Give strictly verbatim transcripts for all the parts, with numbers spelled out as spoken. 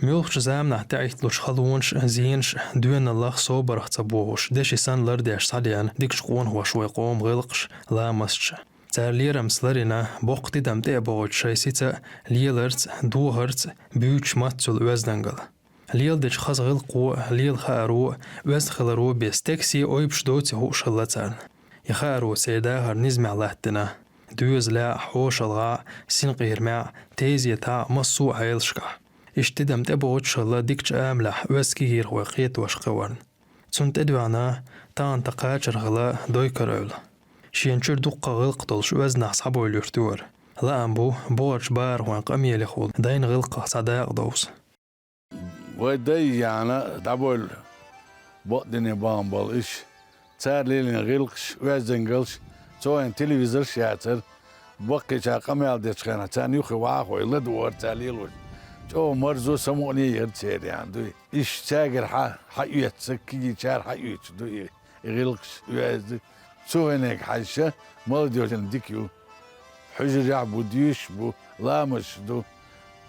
Муьлххачу заманахь тӀеӀитталучу халонаш а, зенаш а доьналлах, собарх ца бохуш, деши санна лардеш схьадеана дикачу къонахоша вай къоман гӀиллакхаш а, ламасташ а. Цара лерамца ларйина, боккха тидам тӀе а бохуьйтуш шайн сица а, леларца а, дохарца а буьйцуш маттаца йолу оьздангалла. Леладечу хаза гӀиллакхо а, лела хааро а, оьзда хиларо а бен стеган сий ойбуш доций хууш хилла царна. И хааро церан дахар низамехь латтийна, доьзалехь а, хьошалгӀахь а, синкъерамехь а, тезетахь а, массо а хьелашкахь. Иштта тидам тӀе бохуьйтуш хилла дикачу амалехь оьзда кегийрхой кхетош кхиорна. Цунна тӀедоьгӀна тахана тхан кхачар хилла Дойкар-Эвла. Шена чуьра дуккха а гӀиллакх долуш оьзда нах схьабевлла юьртара. Лаам бу, бухарчу бахархойн къамелехула дайна гӀиллакхах цхьа дакъа довза. Вай дай яьхна дӀабевлла бакъдерг бахьана болу иша. Цара лелийна гӀиллакхаш, оьздангаллаш, цу хенахь телевизорш яцара, баккхийчара къамел дечу хенахь царна юххе вахахой ладугӀура цара лелош. ЧӀогӀа марзо, самукъане яра церан, яьхна дуй. Иша цаьргара хьа, хьаоьцу, кегийчара хьаоьцуш ду и, и гӀиллакхаш, оьзда. Цу хенахь хьаьжча, молодёжь дика ю. Хьуьжарехь бу, доьшуш бу, ламазаш ду.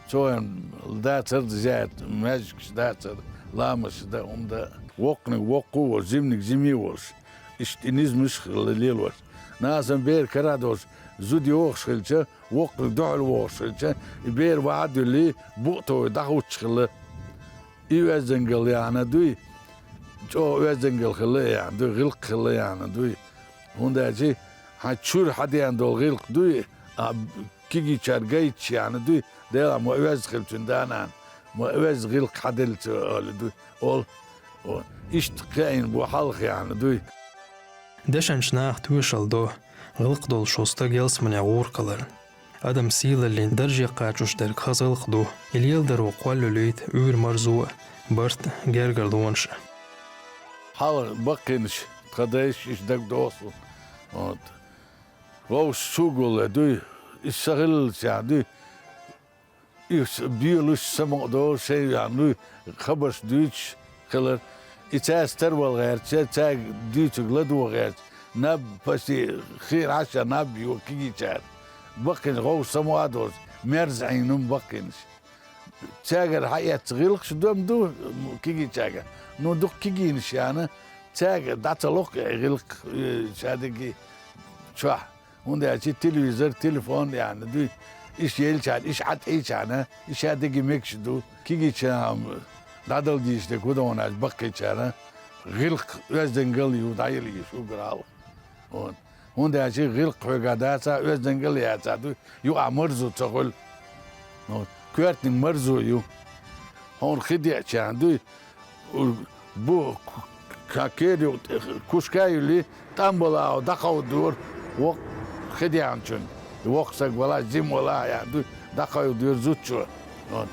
Цу хенахь дацара зерат, маьждигаш дацара, ламазаш дан, хӀума дан. Воккханиг воккха а волуш, жиманиг жима а волуш, иштта и низамаш а хилла лелош. Нагахь санна бер кара а долуш, зуда йогӀуш хилча, воккханиг дуьхьал вогӀуш хилча, и бер ваха а дуьллий, букъ товий дӀахӀуттуш хилла. И оьздангалла яьхна дуй, чӀогӀа оьздангалла хилла яьхна дуй, гӀиллакх хилла яьхна дуй. ХӀунда аьлча хьан чуьра хьадеана долу гӀиллакх дуй, а кегийчара гайташ яьхна дуй, Делахь ма оьзда хилла цуьнан да-нана, ма оьзда гӀиллакх хьаделла ца олу дуй, олу. О, иштта кхиийна бу хьалха яьхна дуй. Дешначу наха тоьшалла до гӀиллакх долуш волу стаг ялсамане гӀур кхаларна. Адам сийлаллин дарже кхачош дерг хаза гӀиллакх ду, и леладаро кхоллалуьйту уьйр марзо а, барт а, гергарлонаш а. Хьалха баккхийнаш, тхан дайша иштта дагадогӀу суна. Вот. Вовшашка гулле дуй, иза сан хиллалц яьхна дуй. Иза белуш самукъадолуш шайн яьхна дуй, хабарш дуьйцуш хилар. И цаьрца тарвала гӀерташ, цаьрга дуьйцург ладогӀа гӀерташ, наб паси хиъна хьаша наб йо кегийчара. Баккхийнаш гӀовшаш самукъа а долуш, мерза Ӏийна хӀума баккхийнаш. Цаьргара хьаэцна гӀиллакхаш дом ду кегийчаьрга. Ну, дукха кегийнаш яьхна, цаьрга дӀа ца локху и гӀиллакх, э, шадерриге чохь. ХӀунда аьлча телевизор, телефон яьхна дуй. Иша елчахьана, иша Ӏад Ӏийчахьана, иша дерриге мегаш ду. Кегийчарна дӀадала дийша дерг хӀун ду аьлча баккхийчарна гӀиллакх, оьздангалла ю, дӀаяла йиш уггар хьалха. Вот. ХӀунда аьлча гӀиллакх хьоьга дацахь, оьздангалла яцахь дуй, юкъахь марзо ца хуьлу. Вот. Коьртаниг марзо ю. Хьуна хи деача дуй, бу к-, к-, кер ю, кушка а юьллий, тӀамбала а дӀакховдадора воккха хи деанчунна. Воккха саг валахь, жима валахь а яьхна дуй, дӀакховдадора зудчо. Вот.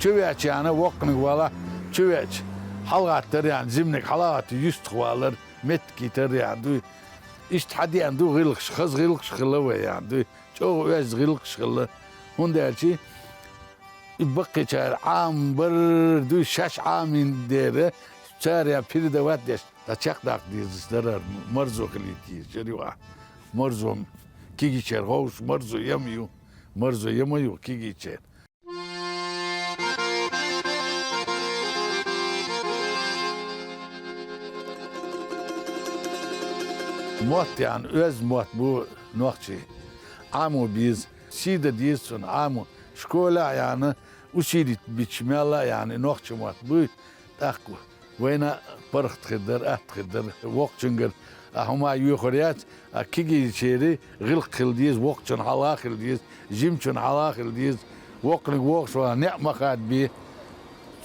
Чу веача воккханиг валахь, чу веача хьалагӀаттара яьхна, жиманиг хьалагӀатта юьстах валара, меттиг йитара яьхна дуй. Иштта хьадеана ду гӀиллакхаш, хаза гӀиллакхаш хилла вай яьхна дуй. ЧӀогӀа оьзда гӀиллакхаш хилла. ХӀунда аьлча и баккхийчара Ӏамабар дуй, шаьш Ӏамийна дера, цара передавать деш, дӀа чекхдаккха дезаш дара, марзо хилийта езаш яра юкъахь. Марзо, кегийчара гӀовшаш, марзо яма ю, марзо яма ю кегийчара. Мотт яьхна, оьзда мотт бу нохчийн. Ӏамо беза, сий дан деза цунна Ӏамо. Школехь а яьхна, усилить бича мелла а яьхна, и нохчийн мотт буй, тӀаккха вайна а паргӀат хир дара, атта хир дара. Воккхачуьнгара а хӀума йоьхур яц, а кегийчеран гӀиллакх хила деза, воккхачун хьалха хила деза, жимачун хьалха хила деза, воккханиг вогӀуш валахь, некъ ма хадабе.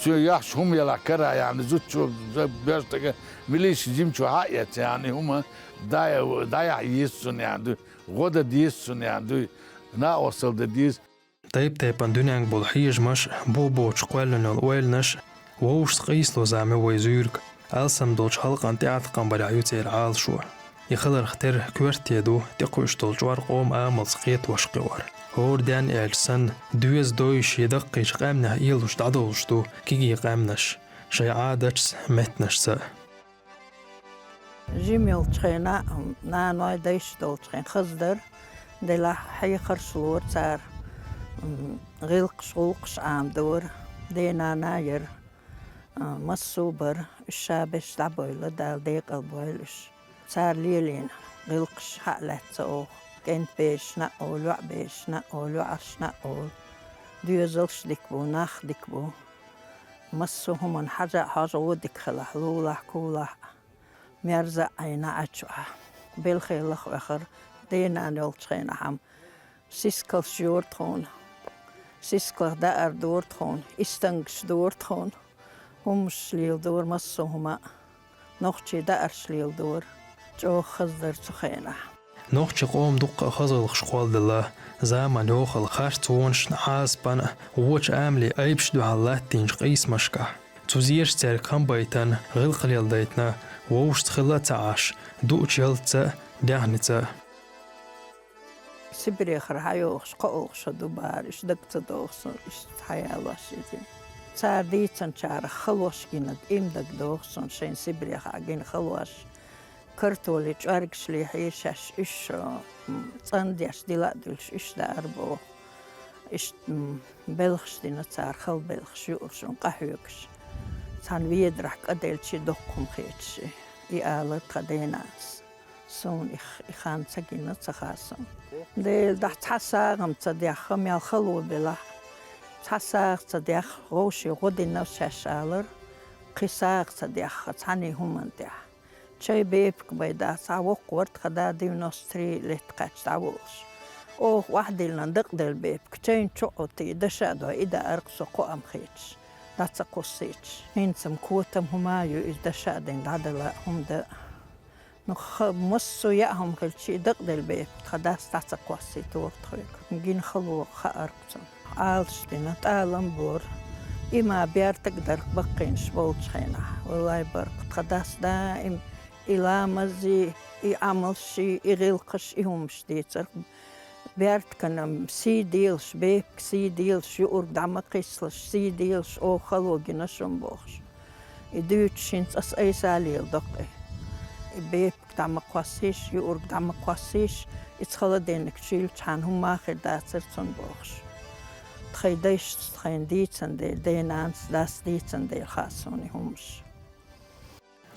Цо яхьаш хӀума ялахь карахь яьхна, зудчо, боьрша стага, милиса жимачо хьа а эцна яьхна, и хӀума дӀа-, дӀаяхьа еза цунна яьхна дуй, гӀо дан деза цунна яьхна дуй, накъосталла дан деза. Тайп-тайпана дуьненга болу хьежамаш, боху-бохучу кхоьллина йолу ойланаш, вовшашца къийсало зама ю вай зуьйриг, алсам долчу халкъана тӀеӀаткъам барехь ю церан Ӏалашо. И хиларх тера коьрте ду тӀекхуьуш долу чкъор къоман амалца кхетош кхиор. ХӀора денна аьлча санна, доьза дойуш я даккхийчу къаьмнех ийлуш дӀадолуш ду кегий къаьмнаш, шайн Ӏадаташца, меттанашца а. Жима йолчу хенахь, наной, дайша долчу хенахь хаза дара, делахь хьехарш лора цара, м, гӀиллакхаш, гӀуллакхаш Ӏамадора. Ден-нана яра, а, массо а бара, уьш ша берш дӀабойла, Дала декъал бойла уьш. Цара лелийна гӀиллакхаш хьа а лаьцна оха, кӀентий берашна а олу, йоӀ берашна а олу, йоӀаршна а олу. Доьзалш дика бу, нах дика бу. Массо а хӀуманна хьажа а хьожа, гӀо дика хилахь, лулахь, кулахь а. Мерза а Ӏийна Ӏачу Ӏа. Белхелах вехар, ден-нана йолчу хенахь-м сискалш йора тхуна. Сискалх даар дора тхуна, истангаш дора тхуна. ХӀумаш леладора массо а хӀума а. Нохчий даарш леладора. ЧӀогӀа хаза дара цу хенахь. Нохчийн къоман дуккха а хаза гӀиллакхаш кхолладелла, заманан йохалла харцонашна, Ӏазапана, вочу амале айбаш дуьхьал латтийначу къийсамашкахь. Цу зераш цаьрга хам байтина, гӀиллакх леладайтина, вовшашца хилла а ца Ӏаш, дуучу ялтаца а, даьхница а. Сибрехара хьайогӀуш, кхоалгӀа шо ду бахара, иштта дага ца догӀу суна, иштта хьаялош иза. Цара дийцинчарах халош гинарг, и-м дага догӀу суна, шайна Сибрехахь гина халош. Картоли чӀоргаш лехьийра шаьш, уьш, м, цӀандеш дила а дуьллуш, уьш даар боху. Иштта, м, белхаш дина цара, хала белхаш юура шуна, къахьоьгуш. Цхьана ведарахь кӀаделчи доккха хӀума хеташ и. И алар тхан ден-нанас. Суна и х-, и хан ца гина, ца хаьа суна. Делан дуьхьа цхьа сагӀа-м ца дехха, мел хало белахь а. Цхьа сагӀа ца дехха, вовшийн гӀо дина шаьш алар, кхин сагӀа ца дехха, цхьаьна хӀуманна тӀехь. Чай бепиг бен дац, цхьа воккха вара тхан да, девяносто три лет кхаьчча дӀаволуш. Оха охьадиллина дакъаделла бепиг, чайна чу а Ӏуттий, дашна а дой, и даар-кх со кхоам хеташ, дӀа ца кхуссийча. ХӀинца-м котам хӀума а ю иза, дашна а дина, дӀадала а, хӀума дан а. Ну, ха-, массо а яа хӀума хилча, и дакъаделла бепиг тхан дас дӀа ца кхоссий тоху тхоьга. Гина хало хаар-кх цунна. Ӏалаш дина, тӀалам бора. И ма бертаг дара-кх баккхийнаш болчу хенахь. Валлай, бара-кх, тхан дас даим и ламазий, и Ӏамалший, и гӀиллакхаш, и хӀумаш дийцар-кх. Бертигана-м сий делаш, бепиг сий делаш, юург дӀа ма кхиссалаш, сий делаш, оха хало гина шуна бохуш. И дуьйцуш хӀинца ас айса леладо-кх и. И бепиг дӀа ма кхоссийша, юург дӀа ма кхоссийша, иза хала динарг чу йилличхьана хӀумма а хир дацара цунна бохуш. Тхайн дайшца тхайна дийцина дела, ден-нанас, дас дийцина дела хаьа суна и хӀумаш.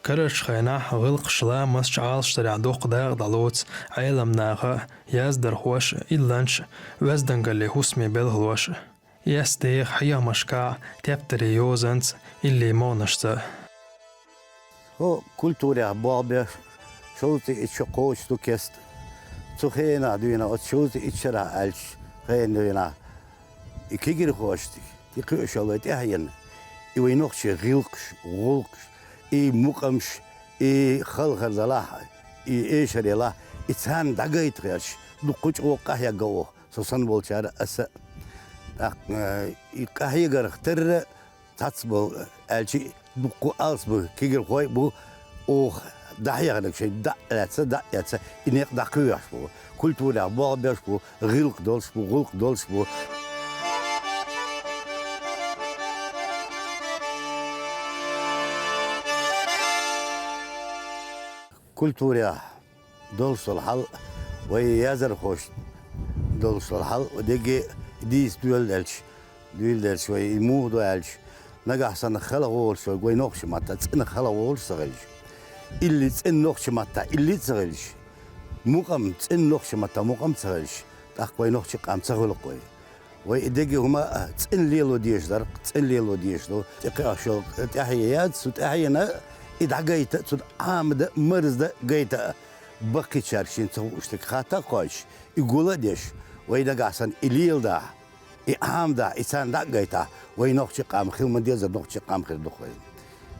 Карарчу хенахь гӀиллакхаш, ламазаш, Ӏалашдарехь доккха дакъа дӀалоцу Ӏеламнаха а, яздархоша а, илланча а, оьздангаллин хӀусамийн белхалоша а. Эс деха хьехамашкахь а, тептарийн йозанца а, илли могӀанашца а. ХӀо культурехь болх беш, шовзткъе итт шо кхочуш ду кеста. Цу хенахь дуьйна, оцу шовзткъе итт шарахь аьлча, хенахь дуьйна и кегирхошца тӀекхуьуш йолу вай тӀаьхьенаш, и вай нохчийн гӀиллакхаш, гӀуллакхаш, и мукъамаш, и халхар далахь, и эшар ялахь, и царна дӀагайта хезаш, дуккха чӀогӀа къахьегна оха, со санна болчара а, аса а. ТӀаккха, э, и къахьегарх терра цхьацца болу, аьлча а, дуккха а алсам бу, кегирхой а бу, оха дӀахьехнарг шайн дӀа а лаьцна, дӀа а эцна, и некъ дӀакхоьхьуш бу. Культурехь болх беш бу, гӀиллакх долуш бу, гӀуллакх долуш бу. Культурехь долуш долу хьал, вай яздархошна долуш долу хьал, дерриге дийца доьлла делча, дуьйла делча, вай и муха ду аьлча, нагахь санна хала волуш верг вай нохчийн маттахь цӀена хала волуш ца хилча, илли цӀена нохчийн маттахь илли а ца хилча, мукъам цӀена нохчийн маттахь мукъам а ца хилча, тӀаккха вай нохчийн къам ца хуьлу-кх вай. Вай и дерриге хӀума а цӀена лело дезаш дара-кх, цӀена лело дезаш ду. ТӀекхуьуш йолу тӀаьхье яц, цу тӀаьхьенна и дӀагайта а, цунна Ӏамадан а, марздан а гайта а, баккхийчаьрга шена ца хууш дерг хатта а кхоьссуш, и гул а деш, вай нагахь санна и леладахь, и Ӏамадахь, и царна дӀа а гайтахь, вай нохчийн къам хила ма дезара, нохчийн къам хир ду-кх вай.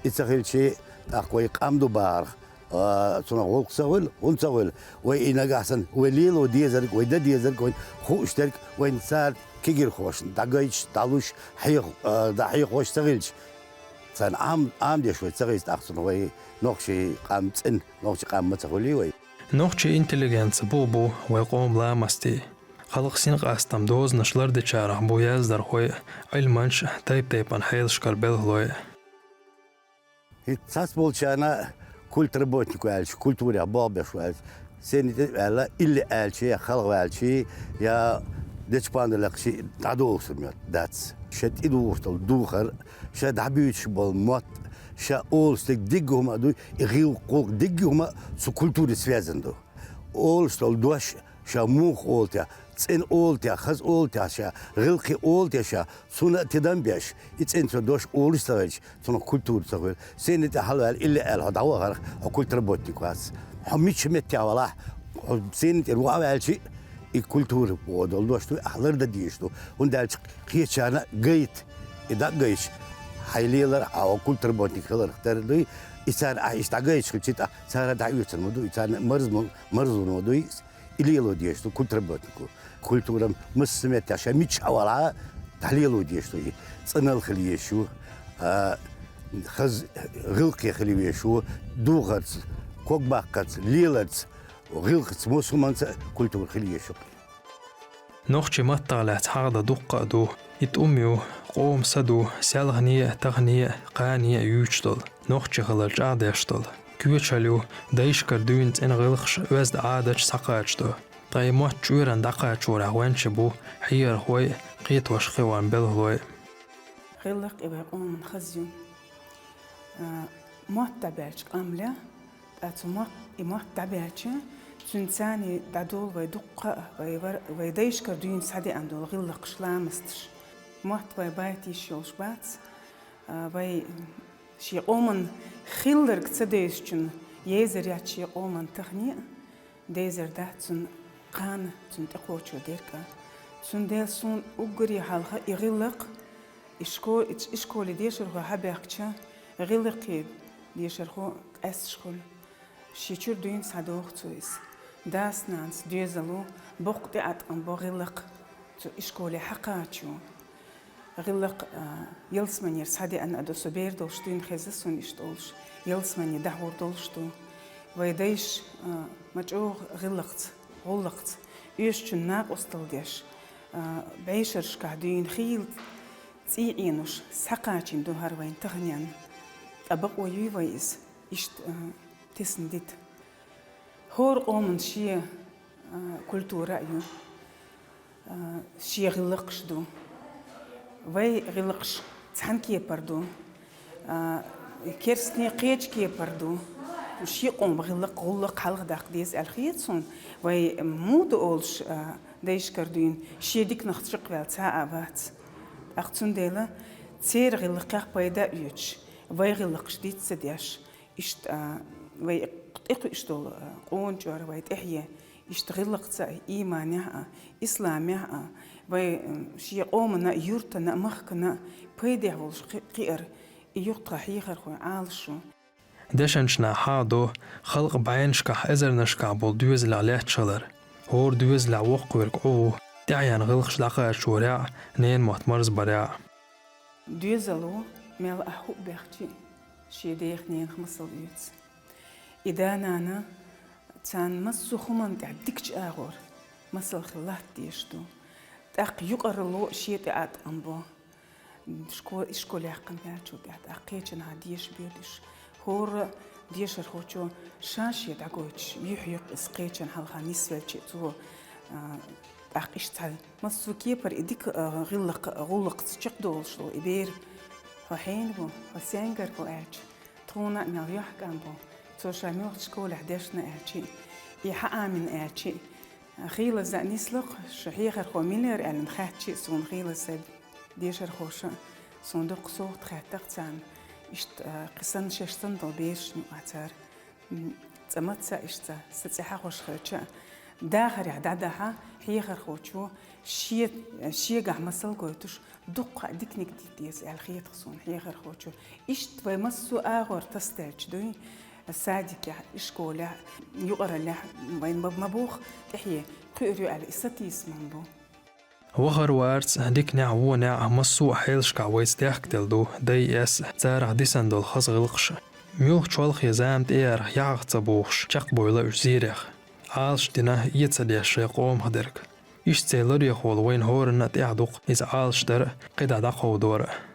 И ца хилча, тӀаккха вай къам ду бахарх, а, цунах гӀуллакх ца хуьлу, хӀунда ца хуьлу? Вай и нагахь санна, вай лело дезарг, вай дан дезарг, вайна хууш дерг, вайна цара кегирхошна дӀагайташ, дӀалуш, хьех-, а, дӀахьехош ца хилча, царна Ӏам-, Ӏамадеш вай ца хилча, тӀаккха цунах вай нохчийн къам цӀена, нохчийн къам ма ца хуьлий вай. Нохчийн интеллигенци бух бу вай къоман ламастий. Халкъан синкъастан дозанаш лардечарах бу яздархой а, Ӏилманчаш а, тайп-тайпана хьелашкара белхалой а. ХӀинца цхьацца болчарна культработник ву аьлча, культурехь болх беш ву аьлча, сенна тӀе а ваьлла, илли аьлча, я халха ваьлча, я Дечпанда лакхши дӀадолхуш мотт дац. Ша тӀедугӀуш долу духар, ша дӀабуьйцуш болу мотт, ша олуш дерг диггахума а дуй, и гӀиллакх-гӀуллакх диггахума а цу культуре связан ду. Олуш долу дош ша муха олу те, цӀена олу те, хаза олу те ша, гӀиллакхе олу те ша, цунна а тидам беш, и цӀена цо дош олуш ца хилча, цунах культура ца хуьлу. Сенна тӀе хьалаваьлла, илли аьлла, хьо дӀавахарх, хьо культработник вац. Хьо мичча меттехь валахь, хьо сенна тӀера ваха ваьлчи, и культура боху долу дош ду, ахь лардан дезаш ду. ХӀунда аьлча кхечарна а гайта, и дӀа а гайта, хьайн лелар, хьо культработник хиларх тера дуй, и цара ахь иштта дӀагайта хилчи, тӀаккха цара дӀаоьцур ма ду, и царна марз ма, марзлур ма дуй. И лело дезаш ду культработнико. Культура массо а меттехь ша мичча а валахь, дӀалело дезаш ду и. ЦӀанал хила езаш ю, а, хаза гӀиллакхе хила везаш ю, духарца, ког баккхарца, леларца, гӀиллакхаца, массо а хӀуманца культура хила езаш ю. Нохчийн маттах лаьцна хьахадан дуккха а ду. И тӀум ю, къоман са ду, селхане а, тахане а, кхане а юьйцуш долу, нохчи хилар чӀагӀдеш долу. Коьчал ю, дайшкара дуьйна цӀена гӀиллакхаш оьзда Ӏадаташ схьакхачадо. Ткъа и мотт чкъуран дӀакхачорехь венча бу хьехархой а, кхетош кхиоран белхалой а. ГӀиллакх и вай къоман хаза ю. А, мотт дӀабаьлча къамле, ткъа цу мотт, и мотт дӀабаьлча, цуьнан царний дӀадолу вай дуккха а, вай вар-, вай дайшкара дуьйна схьадеана долу гӀиллакхаш, ламасташ. Мотт вай байта йиш йолуш бац, а, вай шен къоман хилларг ца девзачунна, езар яц шен къоман тахане а, дезар дац цунна кхана, цунна тӀекхочо дерг а. Цундела суна уггаре хьалха и гӀиллакх, и шко-, и школе дешархой хьабаьхкича, гӀиллакхе дешархо къаьсташ хуьлу. Шен чуьра дуьйна схьадоху цо иза. Дас-нанас доьзало боккха тӀеӀаткъам бо гӀиллакх цу и школе хьакхачо. ГӀиллакх, а, ялсаманера схьадеана а ду, со бер долуш дуьйна хеза суна иштта олуш, ялсамане дӀахьур долуш ду. Вай дайша, а, ма чӀогӀа гӀиллакхца, гӀуллакхца, оьшучунна накъосталла деш, а, бӀешерашкахь дуьйна хийла цӀий Ӏенуш схьакхачийна ду хӀара вайн таханенна. Ткъа бакъо юй вай иза иштта, а, тесна дита? ХӀора къоман шен, а, культура а ю. А, шен гӀиллакхаш ду. Вай гӀиллакхаш цхьана кепара ду. А, керстанийн кхечу кепара ду. Шен къоман гӀиллакх, гӀуллакх хьалхадаккха деза аьлла хета суна. Вай муха ду олуш, а, дайшкара дуьйна шен диканах чекхваьлла цхьа а вац. ТӀаккха цундела церан гӀиллакхех пайда а оьцуш, вай гӀиллакхаш диц ца деш, иштта, а, вай тӀекхуьуш долу, а, къона чкъор вай тӀаьхье, иштта гӀиллакхца а, ийманехь а, исламехь а, вай, м, шен къомана а, юьртана а, махкана а пайдехь волуш кхи-, кхиар, и юха тхан хьехархойн Ӏалашо. Дешначу наха хьахадо, халкъан бӀеннашкахь, эзарнашкахь болу доьзалех лаьтташ хилар. ХӀора доьзалехь воккхаверг Ӏу ву, тӀаьхьенна гӀиллакхаш дӀакхачорехь а, ненан мотт марзбарехь а. Доьзал ву, мел ахь хӀуъа баьхчи а, шен дех-ненах масал оьцу. И да-нана царна массо а хӀуманна тӀехь дикачу агӀор масал хила латта дезаш ду. ТӀаккха юкъаралло а шен тӀеӀаткъам бо. Шко-, ишколе яьккхина баьллачул тӀехь тӀаккха кхечанхьа деша боьду уьш. ХӀора дешархочо ша-шен дӀагойтуш, юьхь-юкъ иза кхечанхьа хьалха нисвелча а цо, а, тӀаккха иштта цхьа массо а кепара и дика, а, гӀиллакх-, гӀуллакхца чекхдолуш долу и бер. Хьо хьенан ву, хьо сенгара ву аьлча, тхуна а мел йохкам бу, цо ша муьлхачу школехь дешна аьлчи, и хьаамина аьлчи, хийлаза а нислакх, шу хьехархо мила яра аьлла хаьттичи а суна хийлаза сайга, дешархоша, суна дуккха совгӀат хаьттира царна, иштта, а, кхин санна шаьш санна долу берашна юкъахь цара. М, цкъа маца иштта сан цӀе хьахош хилча а, дахарехь дӀадахьа, хьехархочо шен, шегахь масал гойтуш, дуккха а диканиг дита деза аьлла хета суна хьехархочо. Иштта вай массо а агӀор тасадаьлча дуй, садикехь, ишколехь, юкъараллехь, вайн ма, ма боху тӀаьхье кхуьур ю аьлла, и сатийсаман бу. Вахарварца, диканехь а, вонехь а массо а хьелашкахь вайца дехкаделла ду дай-эс, царах дисина долу хаза гӀиллакхаш. Муьлххачу хьолахе зама тӀеярах яхьах ца бухуш, чекхбойла уьш зерех. Ӏалаш дина, эца деш шайн къомах дерг. Иштта церан ларъярхо вайна хӀоранна а тӀехь ду-кх иза Ӏалаш дар а, кхидӀа дӀакховдор а.